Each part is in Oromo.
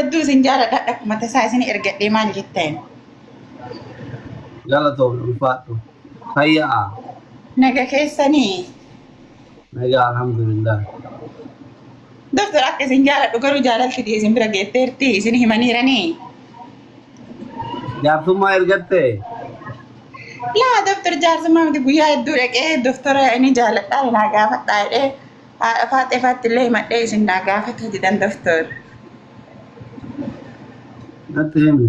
Hedduu isin jaaladha akkuma tasaa isin ergadhee maal jettan? Galatoomi ulfaadhu. Fayyaa. Naga keessanii. Nagaa alhamdulillah. Doktor akka isin jaaladhu garuu jaalalti isin bira geetteerti isin himaniiranii. Jaarsummaa ergattee? Laa doktor jaarsummaa miti guyyaa hedduu dhaqee doktora inni jaaladhaa naa gaafadhaa jedhee haadha faaxee faatti illee himadhee isin naa gaafatu jedhan doktor. Natti himi.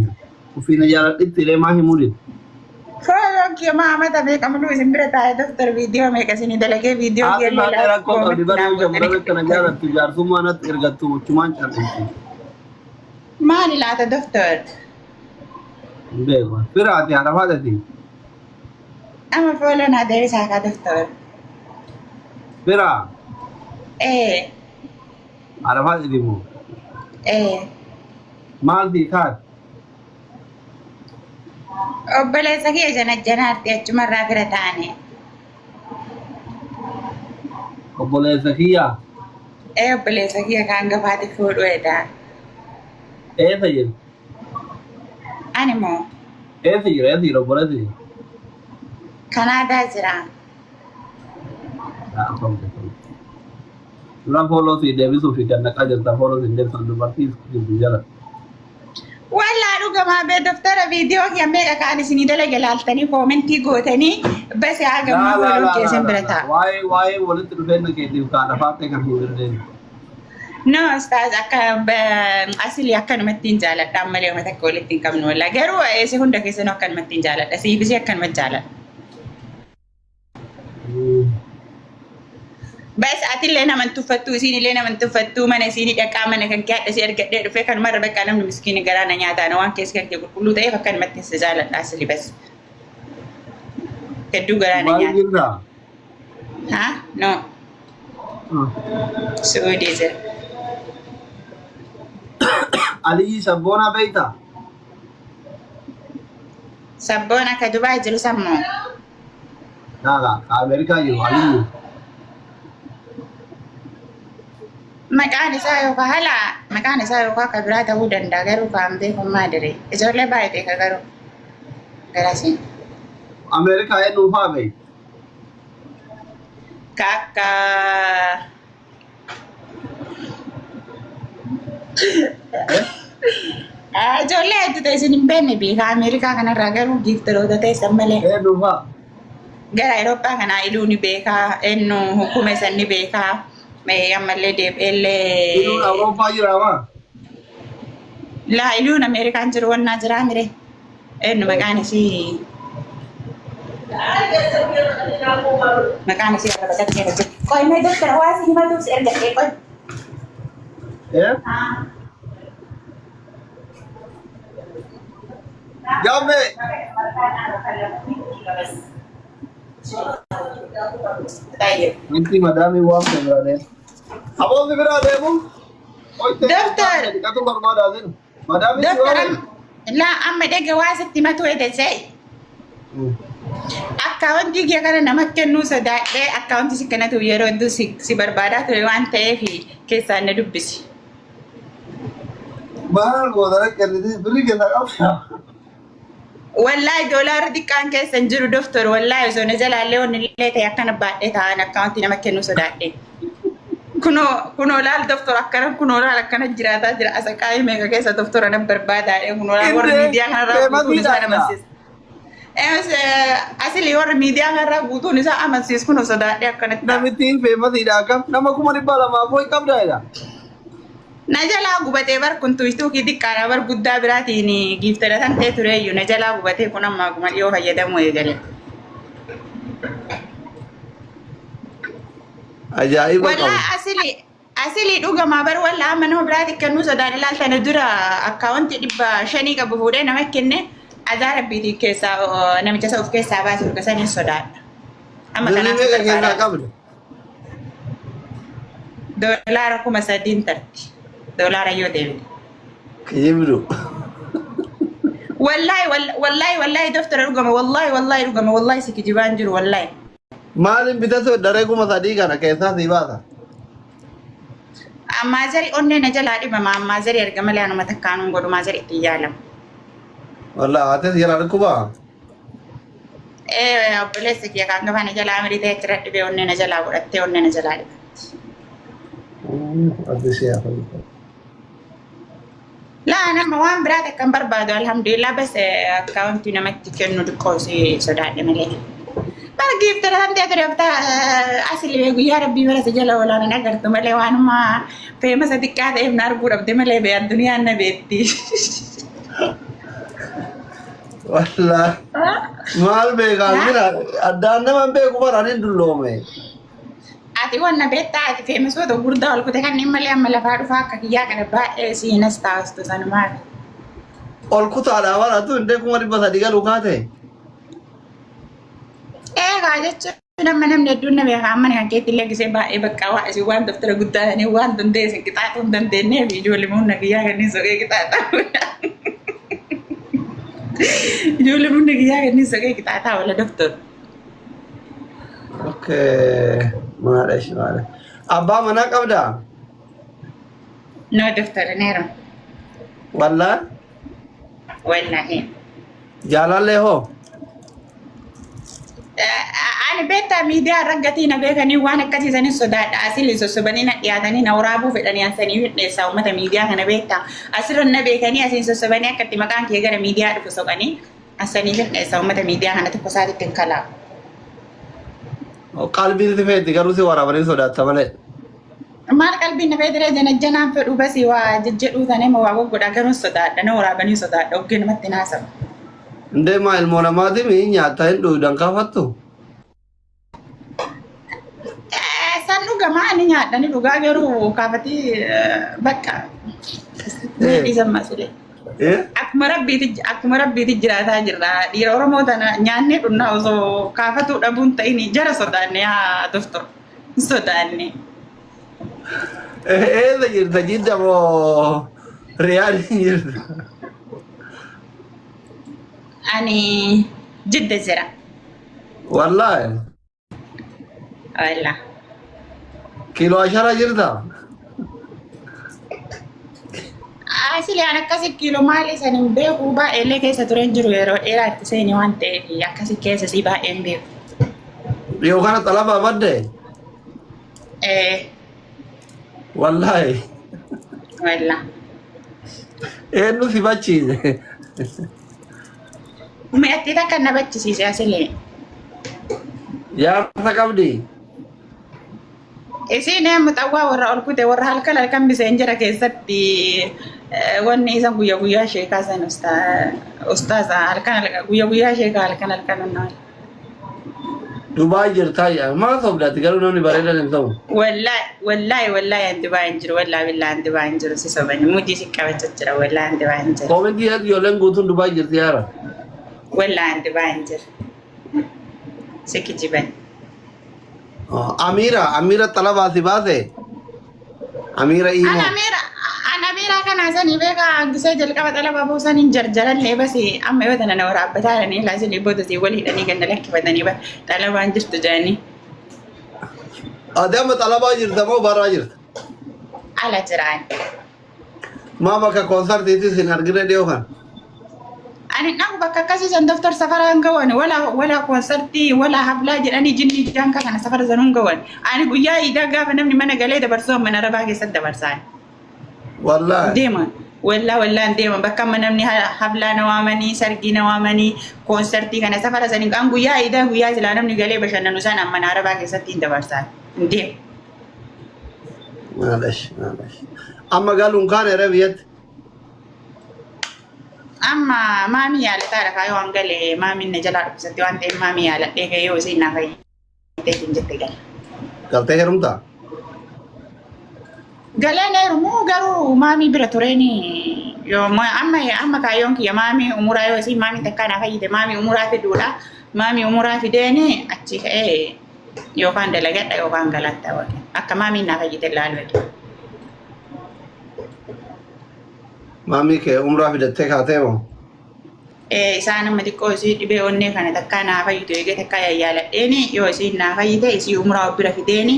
Ofii na jaaladhitti illee maa himuu dide? Fooloon kiyya maa amata meeqa muluu isin bira taa'e doktor viidiyoo meeqa isinii dalagee viidiyoo Haati kiyya illee baatee laata rakkoo qabdi koomitti bara naa yoo shamarran gootanii. akkana jaalattu jaarsummaa natti ergattu uchumaan cal'ifti. Maali laata doktor? Hin beeku. Firaati haadha faateti. Amma fooloo naa deebisaa kaa doktor. Firaa Ee haadha faateti moo? ee Maal sii taate? Obboleessa kiyya jana janaatti achumarraa bira taane. Obboleessa kiyyaa Ee obboleessa kiyya kaan gafaati fuudhu edaa. eessa jira? Ani moo Eessa jira? Eessa jira obboleessi kee? Kanaadaa jira. Ah, tolte, tolte. Dura fooloo sii deebisuu fi gad naqaa jirta fooloo sii deebisan dubartii jirtu jala. Wallaa dhugamaa bee doktara viidiyoo kiyya meeqa kaan isinii dalage laaltanii koomentii gootanii base haa Laa gammaa laa fooloon laa laa keessan laa bira laa. ta'a. Waa'ee waa'ee walitti dhufeenya keetiif kaadha faaxee kan hin dandeenye. No, ustaaz akka asili akkanumatti hin jaaladha ammalee uummata akka walitti hin qabnu wallaa garuu isin hunda keessanuu akkanumatti hin jaaladha siifisii akkanumatti jaaladha. Bas atillee nama hin tuffattu isiin illee nama hin tuffattu mana isiin dhaqaa mana kan kee hadha si argadhee dhufee kanumarra bakka namni miskiini garaa na nyaataa na waan keessa kan kee qulqulluu ta'eef akkanumatti si jaaladha asili bas. Hedduu garaa na Maal nyaata. jirtaa? Ha? No. Suudii jira. Aliyyi sabboonaa beektaa? Sabboon akka Dubaay jiru sammoo. Laa laa ka Ameerikaa jiru Aliyyi. Maqaan isaa yookaan haala maqaan isaa yookaan akka biraa ta'uu danda'a garuu kan beekummaa dire. Ijoollee baay'ee beeka garuu garasiin. Ameerikaa eenyu fa'aa beekta? Ka akka Eh? Ijoollee hedduu ta'e isin hin beekne beeka Ameerikaa kanarraa garuu giiftaroota ta'e malee. Eenyu fa'aa? Gara Awurooppaa kanaa iluu ni beekaa, eenyu hukume san ni beekaa, ammallee deebi'eellee. Iluun Awurooppaa jiraa maa? Laa iluun Ameerikaan jiru wannaa jiraa mire. Eenyu maqaan isii akka bakka jira. Qoy mee doktara waa si himatuuf si ergadhee qoy. Eh? Jaamme! Wanti madaamii waan ta'e biraa deemu. Aboonni biraa deemu. Doktor! Dhiqatu barbaadaa jiru. Madaamii si Doktor waame? laa amma dhega waa sitti himatu ede se'i. Akkaawwantii kee kana nama kennuu sodaadhee akkaawwantii si kennatu yeroo hedduu si barbaadaa ture waan ta'eef keessaan na dubbisi. Maal goota kennite birrii keessaa qabda. Wallaahi doolaarri xiqqaan keessa hin jiru doktor wallaahi osoo na jalaallee wanni illee ta'e akkana baadhee taa'an akkaawwantii nama kennuu sodaadhee. Kunoo kunoo laal doktor akkana kunoo laal akkana jiraataa jira asaqaayii meeqa keessa doktora na barbaadaa kunoo laal warra Indee miidiyaa kanarraa guutuun isaa feemasiidha. amansiisa. Asili warra miidiyaa kanarraa guutuun isaa amansiis kunoo sodaadhee akkanatti ta'a. Namittiin feemasiidha akkam nama 200,000 foyi qabda jedha. Na jalaa gubatee bar kun tuushtuukii xiqqaadha bar guddaa biraatiin giiftedha tan ta'e tureeyyu na jalaa gubatee kun amma akkuma dhiyoo fayyadamuu eegale. Ajaa'iba Wallaa qabu. asili asili dhugamaa bar wallaa amma nama biraati kennuu sodaan ilaaltan dura akkaawwantii 500 qabu fuudhee nama kenne azaa rabbiitiin keessaa namicha isa of keessaa baase erga saniin sodaadha. Amma Birrii kanaaf meeqa keessaa barbaadaa. qabda? Doolaara 3,000 tarti. Doolaara yoo deebite. Kijibdu. Wallaahi wallaahi wallaahi doftara dhugama wallaahi wallaahi dhugama wallaahi si kijibaan jiru wallaahi. Maaliin bitatu daree 3,000 kana keessaa sii baasa? Maazari onnee na jalaa dhibama. Maazari erga malee anuma takkaanuun godhu maazari ittiin yaalamu. Wallaahi haati si jalaa dhukkubaa? Ee, obboleessa kiyya kan gafana jalaa amirii ta'e achirra dhibee onnee na jalaa godhattee onnee na jalaa dhibatti. Rabbi si haa fayyisu. Laa, nama waan biraa takka hin barbaadu, alhamdulillah. Bas akkaawuntii namatti kennu xiqqoo si sodaadhe malee. Bara giiftara kan ta'e ture asli guyyaa rabbii bara si jala oolaan hin agartu malee, waanuma feemasa xiqqaa ta'eef na arguu dhabde malee bee addunyaan na beekti. Wallaahi maal beekaa jira, addaan nama hin beeku, bara ani hin dulloome. Ati wanna beektaa, ati feemasoota gurguddaa ol kute kanneen malee amma lafaa dhufaa akka kiyyaa kana baay'ee siinas taasistu sanumaaf. Ol kutaadhaa bara tu hin 300,000 galuu kaate. Eegaa jechuun amma namni hedduun na beeka, amma kan keetti illee gisee baay'ee bakka waa isin waan daftara guddaa ta'anii waan dandeessin qixaaxuu hin dandeenyeef ijoollee humna kiyyaa kanneen soqee qixaaxaa. Ijoollee humna kiyyaa kanneen soqee qixaaxaa wala daftar. Okay. Maalesh maalesh. Abbaa manaa qabdaa? No daftar, neera. Wallaahi. Wallaahi. Jaalallee hoo? Ani beektaa, miidiyaa irra gatii na beekanii waan akkasiisanis sodaadha. Asili sossobanii na dhiyaatanii na waraabuu fedhanii asanii fidheessaa uummata miidiyaa kana beektaa. Asirra na beekanii asiin sossobanii akka itti maqaan kee gara miidiyaa dhufu soqanii asanii fidheessaa uummata miidiyaa kana tokko isaatitti hin kalaa. Qalbiin si feeti, garuu si waraabanii sodaatta malee. Maal qalbiin na feetiree, janajjanaan fedhu basii waa jejjedhuu tanee ma waa goggodha, garuu sodaadha, na waraabanii sodaadha, oggee namatti naasamu. Indee maa, ilmoo namaati mi nyaata hin dhuydan kaafattu? San dhugamaa ni nyaadha, ni dhugaa, garuu kaafatii bakka dhiisan masilee. Akkuma rabbiiti jiraataa jirra. Dhiira Oromoo tana nyaannee dhunnaa osoo kaafatuu dhabuun ta'in jara sodaanne, yaa doftor. Hin sodaanne. Eessa jirta, Jidda moo Riyaadii jirta? Ani Jidda jira. Wallaahi. Wallaa. Kiiloo ashara jirta? Asili an akkasi kiiloo maali san hin beeku, baay'eellee keessa tureen jiru, yeroo dheeraa itti seeni waan ta'eef akkasi keessa si baay'ee hin beeku. Dhiyoo kana xalabaa badde? Ee. Wallaahi. Wallaa. Eenyu si bachiise? Mi'atti takka na bachisiise asilee. Jaarsa qabdi? Isiin muxawwaa warra ol kute, warra halkan halkan biseen jira keessatti wanni isan guyyaa guyyaa sheekaa san ustaaza halkan halkan guyyaa guyyaa sheekaa halkan halkan onnaa. Dubaay jirtaa yaa? Maa sobdaati, garuu namni bareedan hin ta'u. Wallaahi, wallaahi, wallaahi, an Dubaay hin jiru, wallaahi billaa an Dubaay hin jiru, si sobani mudii si qabachaa jira, wallaahi an Dubaay hin jiru. Koomentii hedduu ijoolleen guutuun Dubaay jirti yaara. Wallaahi an Dubaay hin jiru. Si kijiban. Amiira, Amiira xalabaa si baase? Amiira An Imoo. Amiira, an Amiira kana sanii beekaa, gisee jalqaba xalaba buusaniin jarjarallee basi amma yoo tana na waraabbataa jiranii laasinii booda si wal hidhanii ganna lakkifatanii ba xalabaan jirtu jedhanii. Ati amma xalabaa jirta moo barraa jirta? Ala jiraan. Maa bakka koonsartiitis hin argine dhiyoo kan? Ani dhabu bakka akkasii san doftor, safara hin gawan, wala wala koonsartii wala hablaa jedhanii jinni jaanka kana safara sanuun gawan. Ani guyyaa iidaa gaafa namni mana galee dabarsuu mana arabaa keessatti dabarsaan. Wallaahi. Deema. Wallaa wallaan deema, bakka amma namni hablaa na waamanii, sargii na waamanii, koonsartii kana safara sanii kan guyyaa iidaa, guyyaa silaa namni galee bashannanu sana mana arabaa keessatti hin dabarsaan. Hin deemu. Maalash maalash. Amma galuun kaan era biyyatti. Amma maamii yaalataa lafaa yoo an galee maamiin na jalaa dhukkubsatti waan ta'eef maamii yaaladhee gahee yoo isiin naa fayyiteetiin jette gala. Galtee heerumtaa? Galeen heerumuu, garuu maamii bira tureeni yoo amma kaayyoon kiyya maamii umuraa, yoo isiin maamii takkaa naa fayyite maamii umuraa fiduudha. Maamii umuraa fideeni achi ka'ee yookaan dalagadha yookaan galatta, akka maamiin naa fayyite ilaalu jedhe. Maamii kee umraa fidattee kaatee moo? Isaan amma xiqqoo isii dhibee onnee kana takkaa naa fayyitu eegee takkaa yayyaaladheeni, yoo isiin naa fayyite isii umuraa of bira fideeni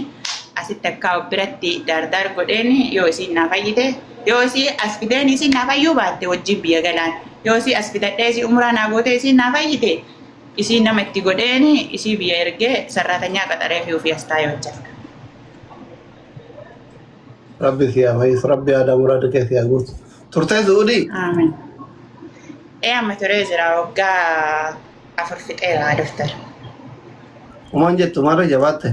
Asitti akka biratti daardaar godheen yoo isiin naa fayyite, yoo isii as fideen isiin naa fayyuu baatte wajjin biyya galaan, yoo isii as fidadhee isii umraa naa gootee isiin naa fayyite, isii nama itti godheen isii biyya ergee sarraatanyaa qaxaree fi ofii as taa'ee hojjeta. Rabbi si haa fayyisu, Rabbi yaada muraada kee si haa guutu. Turtee Su'uudii? Aamin. Ee, amma turee jira, waggaa 4 fixeera doftar. Umaan jettu maarra jabaatte.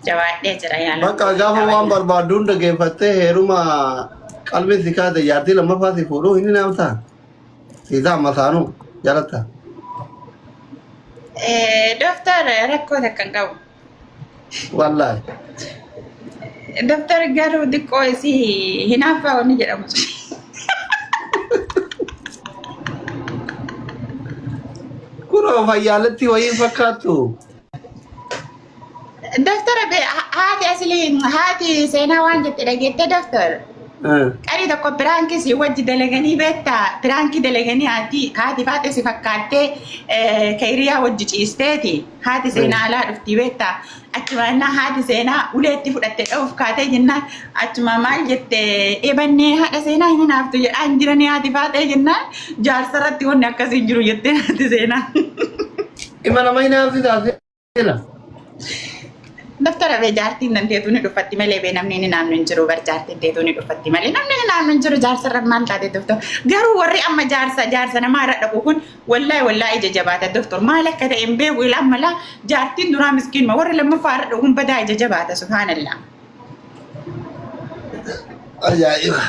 Jabaadhee jira yaala. Bakka gaafa waan barbaaddu hunda geeffattee heeruma qalbiin si kaate jaartii lammaffaa si fuudhuu hin hinaaftaa? Si ta'a masaanuu jalatta. Doftar, rakkoo takka hin qabu. Wallaahi. Doftar, garuu xiqqoo isii hinaaffaa wanni jedhamu. Kunoo fayyaaletti wayii fakkaattu. Doftara, haati asilii haati seenaa waan jette dhageette doftar? Qarii tokko piraankii si wajji dalaganii beektaa? Piraankii dalaganii haati faate si fakkaattee kayiriyaa wajji ciisteeti. Haati seenaa alaa dhuftii beektaa? Achuma innaa haati seenaa uleetti fudhatte dha'uuf kaatee jennaan achuma maal jette, ebannee haadha seenaa hin hinaaftu jedhaa hin jiranii haati faatee jennaan, jaarsa irratti wanni akkasii hin jiru jettee haati seenaa. Ima nama hinaafsi taasisa. Daftara bee, jaartiin dandeetuu ni dhuffatti malee bee namni inni naamnu hin jiru bar. Jaartiin teetuu ni dhuffatti malee namni inni naamnu hin jiru. Jaarsa irra maal taate doftor? Garuu warri amma jaarsa namaa irra dhaqu kun wallaahi wallaahi ija jabaata doftor. Maal akka ta'e hin beeku. Ilaa malaa jaartiin duraa miskiinuma, warri lammaffaa irra dhaqu kun badaa ija jabaata, subhaanallah. Ajaa'iba.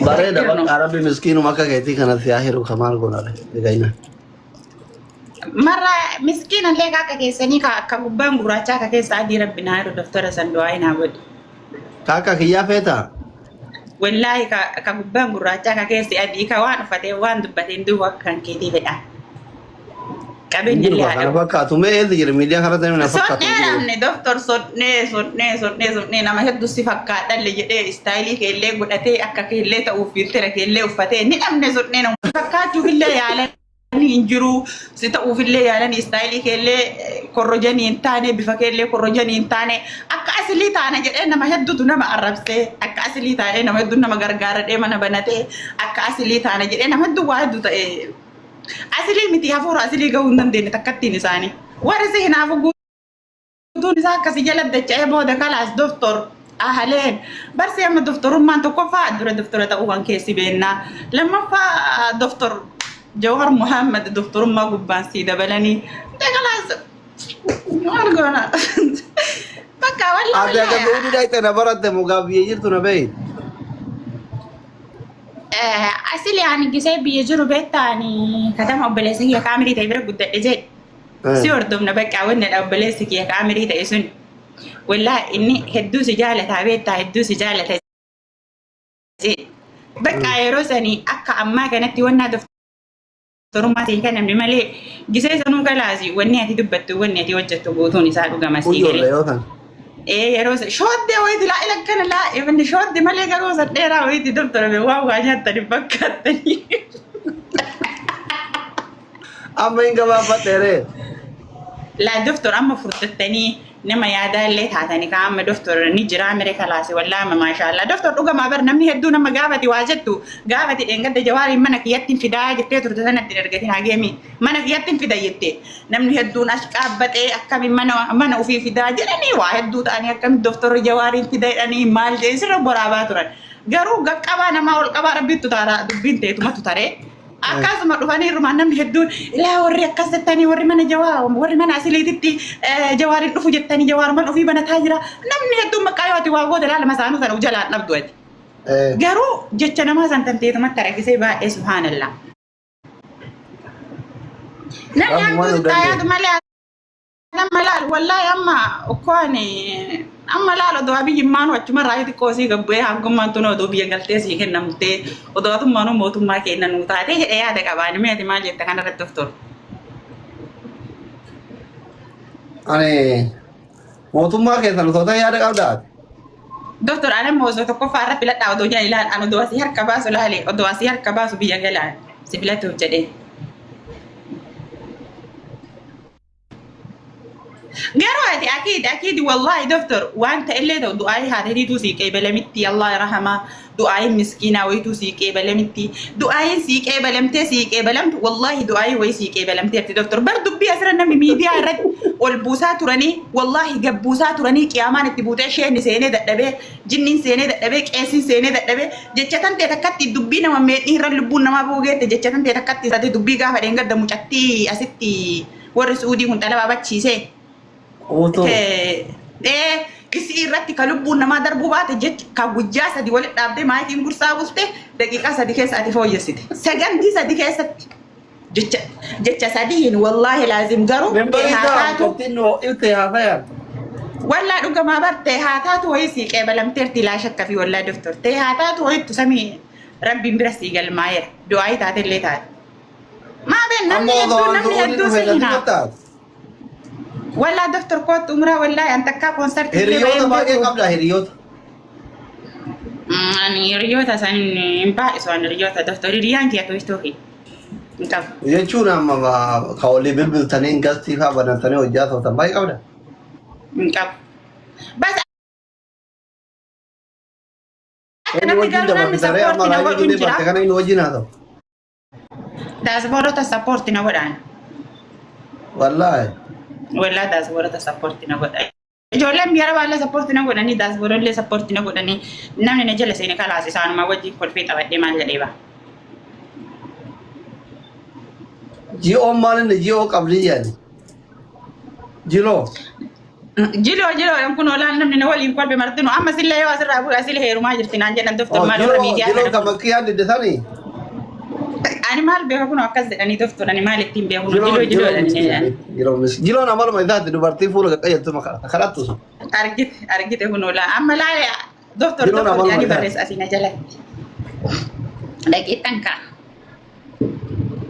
Bareeda, bakka Rabbi miskiinuma akka keetii kana si haa hiru, kamaal godhare. Egaa Marra miskiina illee akka keessanii ka akka gubbaan gurraachaa akka keessa adii Rabbi naa jiru doftora, san du'aa naa godhi. Kaaka kiyyaa feetaa? Wallaahi ka gubbaan gurraachaa ka keessi adii, ka waan uffatee waan dubbateen duuba akka kan keetii fedha. Qabeenya Jiru illee haa kana dhabu. fakkaatu mee eessa jira miidiyaa kanarratti namni na fakkaatu Sonnee hin jiru. namni doftor sonnee sonnee sonnee sonnee nama hedduu si fakkaadhalle jedhee istaayilii keellee godhatee akka keellee ta'uuf fiiltira keellee uffatee ni dhabne. Sonnee nama fakkaachuuf illee yaalanii hin jiru, si ta'uuf illee yaalanii istaayilii keellee korrojanii hin taane, bifa keellee korrojanii hin taane. Akka asilii taana jedhee nama hedduutu nama arrabsee, akka asilii taanee nama hedduun nama gargaaradhee mana banatee, akka asilii taana jedhee nama hedduu waa hedduu ta'e. Asilii miti, hafuura asilii gahuu hin dandeenye takkattiin isaanii. Warri si hinaafu guutuun isaa akkasii jala dacha'ee booda kalaas doftor ahaleen. Barsi amma doftorummaan tokkoffaa dura doftora ta'uu kan keessi beennaa. Lammaffaa doftor Jawar Muhammad doftorummaa gubbaan sii dabalanii. Kalaas maal goona? Bakka wallaahi. Ati akka Suudii dhaqxe na baratte mugaa biyya jirtu na beeyi. Asili ani gisee biyya jiru beektaa, ani katama obboleessa kiyya kaamirii ta'e bira guddadhe jedhe. Si hordofna bakka wanni dha, obboleessi kiyya kaamirii ta'e sun. Wallaahi inni hedduu si jaalataa beektaa, hedduu si jaalata jedhe. Bakka yeroo sanii akka ammaa kanatti wannaa doftorummaa ta'e kan namni malee gisee sanuu galaasi wanni ati dubbattu, wanni ati hojjettu guutuun isaa dhugama sii Ijoollee galee. yoo ta'an. Ee, yeroo shooddee wayiiti laa ila kana laa ifni shooddee malee garuu san dheeraa wayiiti doktora bee waan waa nyaattanii fakkaattanii. Amma hin gabaabadheeree. Laa doktor, amma furdattanii nama yaadaa illee taatanii kaa amma doktor ni jiraa mire kalaasi. Wallaa amma maashaallaa doktor, dhugamaa bar namni hedduu nama gaafati waa jettu gaafati. Dheengadda Jawaariin mana kiyyatti hin fidaa jettee turte, sanatti hin ergatin hageemi mana kiyyatti hin fida jette. Namni hedduun as qaabbatee akkamiin mana ofii fidaa jedhanii, waa hedduu ta'anii akkamiin doktorri Jawaariin fida jedhanii maal jedhanii sirra boraabaa turan. Garuu gaqqabaa namaa ol qabaa Rabbiittu taaraa dubbiin ta'etumatu taree. Akkasuma dhufanii irrumaan namni hedduun ilaa warri akkas jettanii, warri mana Jawaa, warri mana asiliititti Jawaariin dhufu jettanii, Jawaarumaan ofii banataa jira. Namni hedduun maqaa yoo ati waa goote laala masaanuu sana jalaan dhabdu ati. Garuu jecha namaa san tanteetumatti argisee baay'ee subhaanallah. Namni Rabbumaan hamtuu nu sitti haa danda'e. yaadu malee amma laal wallaahi amma ukkoon amma laal odoo Abiyyimmaanu achumarraa xiqqoo sii gabbu'ee hangummaan tun odoo biyya galtee sii kennamtee odoo atummaanuu mootummaa kenna nuu taatee jedhee yaada qabaani. Mee ati maal jetta kanarratti, doktor? Ani mootummaa keessan osoo ta'e yaada qabdaa? Doktor, ani amma osoo tokkoffaa irra filadhaa odoo jedhan ilaal, ani odoo asii harka baasu laale, odoo asii harka baasu biyya galaan si filatuuf jedhee. Garuu Taate akiid akiid, wallahi doktor, waan ta'ellee ta'u du'aayii haadhatiitu sii qeebalamitti, Allah rahama, du'aayiin miskiinaa wayituu sii qeebalamitti, du'aayiin sii qeebalamtee sii qeebalamtu, wallahi du'aayii wayii sii qeebalamteerti. Doktor, bar dubbii asirra namni miidiyaa irratti ol buusaa turanii, wallahi gabbuusaa turanii, qiyaamaan itti buutee, isheen seenee dadhabee, jinniin seenee dadhabee, qeesiin seenee dadhabee, jecha tan ta'e takkatti dubbii nama meedhii irra lubbuun namaa buugeette, jecha tan ta'e takkatti irratti dubbii gaafa dheengadda mucattii asitti warri Suudii kun xalabaa bachiisee. Quutoo. Isii irratti ka lubbuun namaa darbuu baate, jecha ka guyyaa 3 walitti dhaabdee maayikiin gursaa bulte, daqiiqaa 3 keessa ati fooyyessite. Sagantii 3 keessatti jecha sadiin, wallaahi laazim garuu Membarii haa isaa taatu. Qoftiin nu ho'ifte haasayan. Wallaa dhugamaa barte, haa taatu, wayii sii qeebalamteerti, laa shakka fi wallaa doktor. Ta'e haa taatu, wayittu samii rabbiin bira sii galmaa'eera. Du'aayii taatellee taate. Maa been namni Amma osoo hedduun waan namni su'uudii hedduu dhufe si natti hinaafa. fakkaata. Wallaa doktor, kootu umraa, wallaahi an takkaa koonsartii illee Hiriyoota baheen baay'ee beeku. qabda hiriyoota. Ani hiriyoota san hin baay'isu, ani hiriyoota doktor, hiriyaan kiyya to'istoo fi hin qabu. Jechuun amma ka walii bilbiltanii gastii fa'aa banatanii hojjaa ta'utan baay'ee qabda. Hin qabu. Bas akka Inni namni wajjin garuu namni dabarsitanii amma sappoortii na raayii godhu hin gidee jira. barte kana inni wajjin haa ta'u. Daasboorota sappoortii na godhaan. Wallaahi. Wallaa daasboorota sappoortii na godhan. Ijoolleen biyya arabaallee sappoortii na godhanii, daasboorollee sappoortii na godhanii, namni na jala seene kalaas isaanuma wajjin kolfee taphadhee maal jedhee ba'a. Ji'oon maal inni ji'oo qabdi jedhani. Jiloo. Jiloo jiloodhaan kun olaan namni na waliin kolfe martinu amma sillee yoo asirraa bu'e asil heerumaa jirti naan jedhan doktor, Oh, maal warra jiloo miidiyaa jiloo kana kan makkiyaan diddesanii. Ani maal beeka, kun akkas jedhanii doktor, ani maal ittiin beeku, jiloo Jiloon jiloon jiloodhaan inni miskiina. jedhan. Jiloon miskiina. Jiloon amaluma isaati dubartii fuula qaqqayyattu makara kadhattu sun. Argite argite, kun olaan amma laale doktor Jiloon doktor amaluma jedhanii isaati. barreessa asii na jalatti. Dhaqiixan ka'a.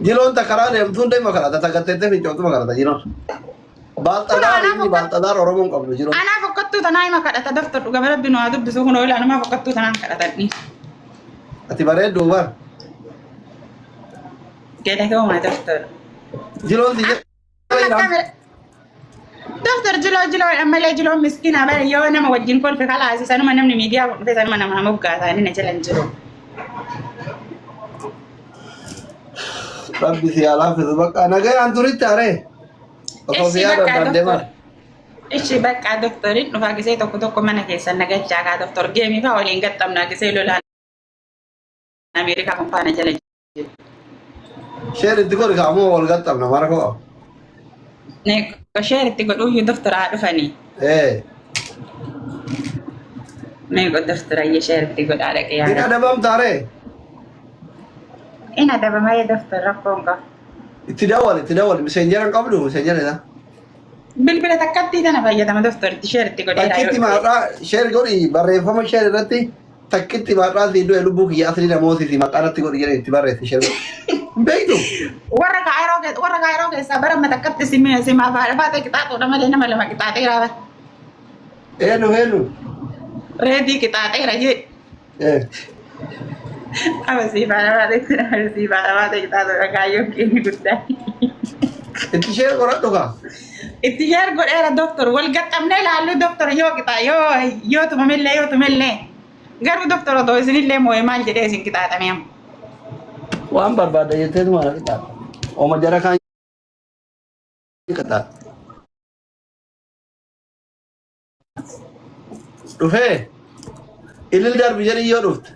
Jiloon ta karaa deemtu hunda ima kadhata, ta gatteettee fincooftu kadhata jiloon. Kun Baalxadaar anaaf inni baalxadaar Oromoon qabdu jiloon. Anaaf okkottuu tanaa hima kadhata doktor, dhugama rabbi nu haa dubbisu, kun olaan anaaf okkottuu tanaan kadhatan. Ati bareedduu bar. Galatoomaa doktor. Jiloon si jala jira. Doktor, jiloo jiloo ammallee jiloon miskiina bara yoo nama wajjin kolfe kalaasi sanuma namni miidiyaa kun dhufe sanuma nama moggaasaa, inni na jala hin jiru. Rabbi si haa laaffisu, bakka nagayaan turitti haree. Osoo si Ishi yaada bakka addaan doktor. deemaa. Ishi bakka doktoriin dhufaa gisee tokko tokko mana keessan nagachaa kaa doktor, geemii faa waliin gaxxamnaa gisee lolaan Ameerikaa kun faana jala jiru. Share itti godhi kaamoo wal gaxxamna mara koo. Neeqo share itti godhuuyyuu doktor haa dhufanii. Ee. Neeqo doktor, ayyee share itti godhaa dhaqee Hin yaada. adabamta haree. In adabamee doktor, rakkoon qabu. Itti dawwali, itti dawwali, miseenjera hin qabdu, miseenjera isaa. Bilbila takkattii tana fayyadama doktor, itti share itti godheera yoo Takkitti dhufe. maqaa share godhi, barreeffama share irratti takkitti maqaa si du'e lubbuu kiyya asli namooti si maqaa natti godhi jedhe itti barreessi share godhi. Hin beektu? Warra kaayiroo keessaa bara amma takkatti simaa faadha faatee qixaaxuudha malee nama lama qixaaxeera bara. Eenyu eenyu? Reedii qixaaxeera jee. Ee. Ama sii faadha faatee sii faadha faatee qixaaxuudha kaayyoon keenya guddaa. Itti share godhadhu kaa. Itti share godheera doktor, wal gaxxamnee ilaallu doktor, yoo qixaa yoo tumamillee yoo tumillee, garuu doktor, otoo isinillee moo'ee maal jedhee isin qixaaxamee amma. Waan barbaadda jetteetu maal qixaaxa. Ooma jara kaan qixaaxa. Dhufee ilil darbi jedhi yoo dhufte.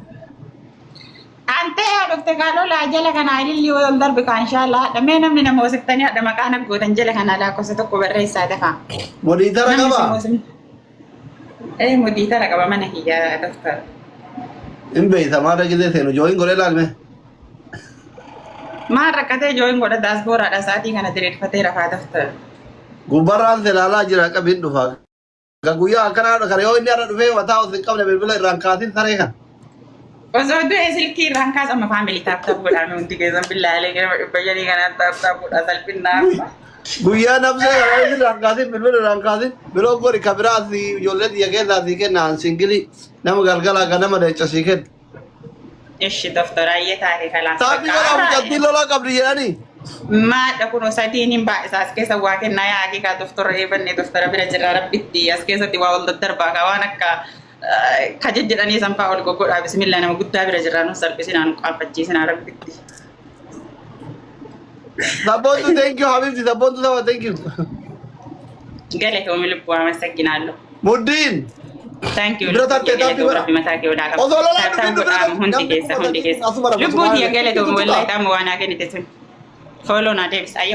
Antee yoo dhufte kaalolaa jala kanaa ililli yoo ol darbi kaan inshaallah hadha mee namni nama hoosiftanii hadha maqaa naggootan jala kanaa lakkoofsa tokko barreessaa dafaa. Modiitara Namni isin qabaa? hoosifne. Ee, modiitara qaba mana kiyyaa doktor. Hin beeyta maal gisee seenu join godhee laalme. Maal rakkatee join godha, daasbooraadha sa'aatii kana diriirfatee rafaa doktor. Gubbarraan selaalaa jira qabiin dhufa. Ga guyyaa akkanaa kana yoo inni har'a dhufee mataa osoo hin qabne bilbila irraan kaasin saree kana. Osoo du'e silkii irraan kaasama, family tap tap godhaa hundi keessan, billaalee gara 500 kanaan tap tap godhaa salphinnaa. Guyyaa nabsee kana inni irraan kaasin, bilbila irraan kaasin biroo godhi, ka biraa si ijoollee xiyya keessaa sii kenna, an singilii nama galgalaa ka nama leenca sii kenna. Ishi doktor, ayyee taate kalaas Taabii bakka godhaa har'a mucattii lolaa qabdi jedhanii. Maadha kunoo sadiin hin baay'isa as keessa waa kennaa yaa haqiiqaa doftora eebannee doftora bira jirra rabbitti as keessatti waa ol daddarbaa kaa waan akka ka jejjedhanii san fa'aa ol goggodhaa bismillah nama guddaa bira jirra nu salphisinaa nu qaanfachiisinaa rabbitti. Sabboontu, thank you habibti, sabboontu saba, thank you. Galatoomi lubbuu, አመሰግናለሁ. Muddiin. Thank you. Bira tartee taappii godha. Rabbi mataa kee olaa qaba. Osoo lolaa Taaptaan dhufin godhaa dhufin hundi namni keessa kuma hundi sadii keessa. asuma rafu Lubbuu tiyya subhaana galatoomi Allah. wallahi xaama waan naa kennite sun. Follow naa deebisa. Ayya.